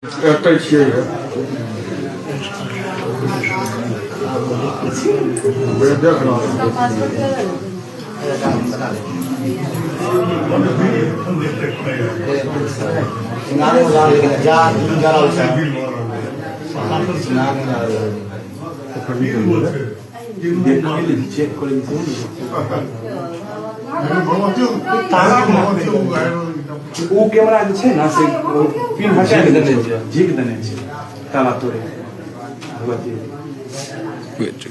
एतै छियै देख रहल। चेक करै। ओ कैमरा जे छै ने से पिन हटा के देने छै, झिक देने छै, ताला तोड़े भगवती। वीडियो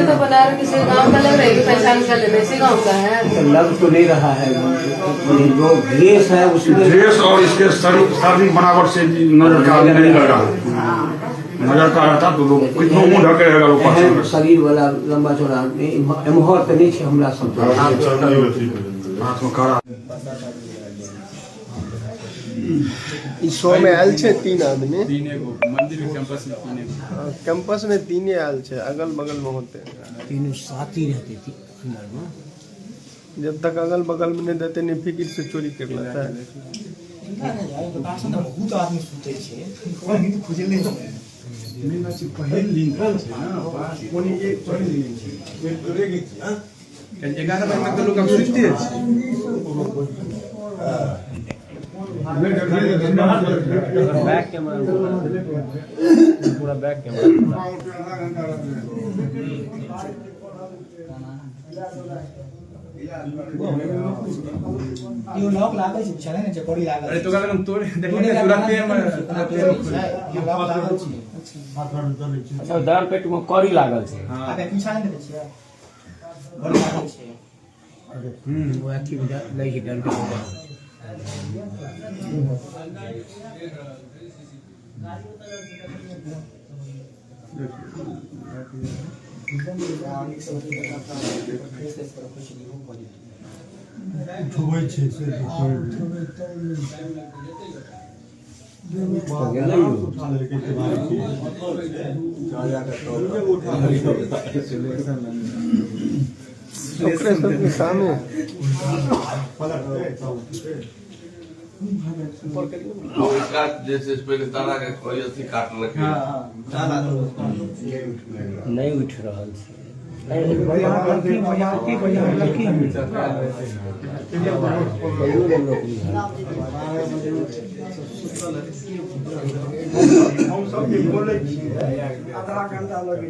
तो बना रहे, किसी गांव का लग रहा है कि पहचान कर लेने इसी गांव का है। लग तो नहीं रहा है, जो ड्रेस है उसमें ड्रेस और इसके शारीरिक बनावट से नजर का नहीं लग रहा। नजर का रहता तो लोग कितनो मुंह ढके रहेगा लोग। एहन शरीर वाला लंबा चौड़ा एम्हर तऽ नहि छै हमरा सब। हाथ में कड़ा। ई शो में आयल छै 3 आदमी। तीने गो मंदिर के कैंपस में तीने गो। कैंपस में तीने आयल छै, अगल बगल में होते। तीनू साथी रहते थी अंदर में। जब तक अगल बगल में नहीं देते नहीं, फिक्र से चोरी कर लेता है। बहुत आदमी सुतै छै, नींद खुजले नहि। पहिल लिंकल छै ने, 12:45 पहिल। 11 बजे तक तऽ लोग आब सुतिते छै। बैक कैमरा पूरा, बैक कैमरा। यो लॉक लागल छै, बुझल ने छै, कड़ी लागल। अरे तो कहलक तोड़े देखली ने तुरंते हमर। लॉक लागल छै। अच्छा, दान पेट में कड़ी लागल छै। आगे पीछा नहि देखै छियै, कड़ी लागल छै। ओ अथी में लै छै डंडा। उठबै छै से। गेलै यौ। ओकरे सबके सामने। जैसे पहले ताला के कोई अथी काटलकै। नहि उठि रहल छै। कहियो ने नौकरी हैत। हम सब जे बोलै छियै आधा घंटा लगै।